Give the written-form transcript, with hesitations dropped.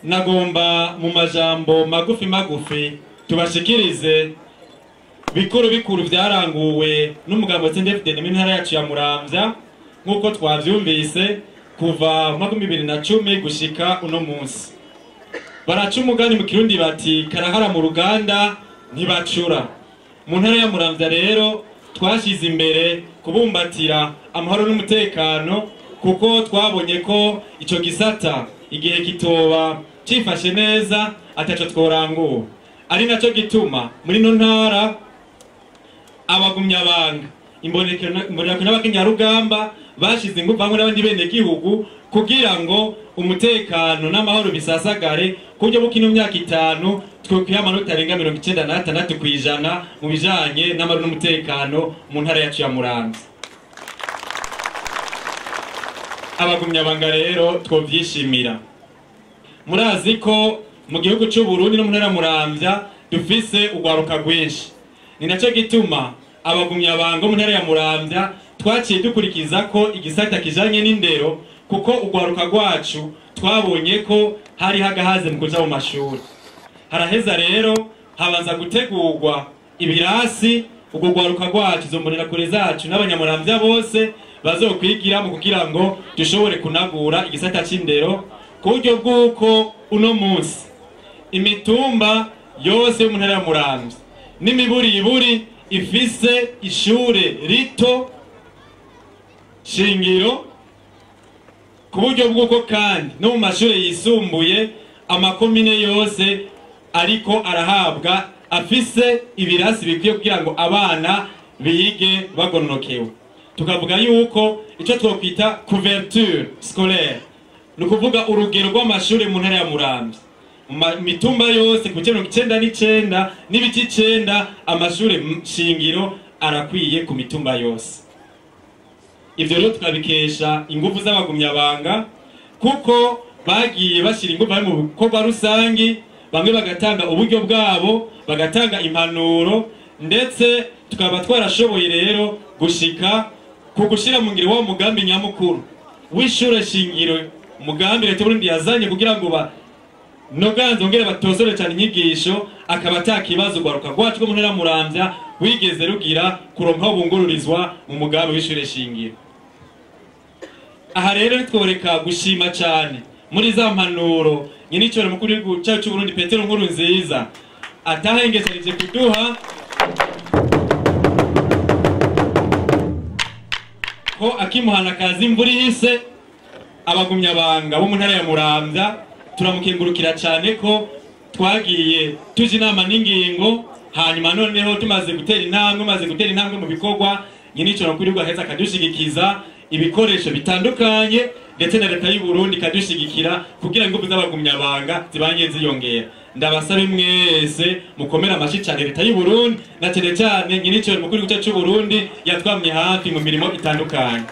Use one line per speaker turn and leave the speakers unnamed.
Nagomba mu majambo magufi magufi tubashikirize bikuru bikuru vyaranguwe n'umugambo CNDD-FDD mu ntara yacu ya Muramvya, nk'uko twavyumvise kuva mu mwaka 2010 gushika uno munsi. Baraca umugani mu Kirundi bati karahara mu ruganda ntibacura. Mu ntara ya Muramvya rero twashize imbere kubumbatira amahoro n'umutekano, kuko twabonye ko ico gisata igihe kitoba cifashe neza ataco tworangura. Ari naco gituma muri no ntara abagumyabanga imboneko n'abakenyarugamba bashize ingufu hamwe n'abandi bene gihugu kugira ngo umutekano n'amahoro bisasagare, kuburyo bukino myaka 5 twokwiha amanota arenga 96% mu bijanye n'amahoro n'umutekano mu ntara yacu ya Muramvya. Abagumyabanga rero twovyishimira. Murazi ko mu gihugu c'u Burundi no mu ntara ya Muramvya dufise urwaruka rwinshi. Ni naco gituma abagumyabanga mu ntara ya Muramvya twaciye dukurikiza ko igisata kijanye n'indero, kuko urwaruka rwacu twabonye ko hari hagahaze mu kuja mu mashuri. Haraheza rero habanza gutegurwa ibirasi urwo rwaruka rwacu, izo mbonerakure zacu n'abanyamuramvya bose bazokwigira mu kugira ngo dushobore kunagura igisata c'indero, ku buryo bw'uko uno munsi imitumba yose yo mu ntara ya Muramvya n'imiburiburi ifise ishure rito shingiro, ku buryo bw'uko kandi no mu mashure yisumbuye amakomine yose ariko arahabwa afise ibirasi bikwiye kugira ngo abana bige bagononokewe. Tukavuga yuko ico twokwita couverture scolaire, ni ukuvuga urugero rw'amashure mu ntara ya Muramvya mu mitumba yose ku 99.9 amashure shingiro arakwiye ku mitumba yose. Ivyo rero tukabikesha ingufu z'abagumyabanga, kuko bagiye bashira ingufu mu bikorwa rusangi, bamwe bagatanga uburyo bwabo, bagatanga impanuro, ndetse tukaba twarashoboye rero gushika ku gushira mu ngiro wa mugambi nyamukuru w'ishure shingiro, umugambi leta y'Uburundi yazanye kugira ngo noganze ongere batozore cyane inyigisho, akaba atakibazo rwaruka rwacu rwo mu ntara ya Muramvya wigeze rugira kuronka bungururizwa mu mugambi w'ishure shingiro. Aha rero nitworeka gushima cyane muri za mpanuro nyinicyo mukuru w'igihugu cyacu c'u Burundi Petero Nkurunziza atahengesheje kuduha ko akimuhana kazi imvura ihise. Abagumyabanga bo mu ntara ya Muramvya turamukengurukira cyane ko twagiye tuje inama n'ingingo, hanyuma noneho tumaze gutera intambwe, mu bikorwa nyinicyo mukuru w'igihugu aheza akadushigikiza ibikoresho bitandukanye, ndetse na leta y'u Burundi ikadushigikira kugira ngo ingufu z'abagumyabanga zibanye ziyongera. Ndabasabe mwese mukomera amashi cyane leta y'u Burundi na cyane cyane nyinicyo mukuru w'igihugu c'u Burundi yatwamye hafi mu mirimo itandukanye.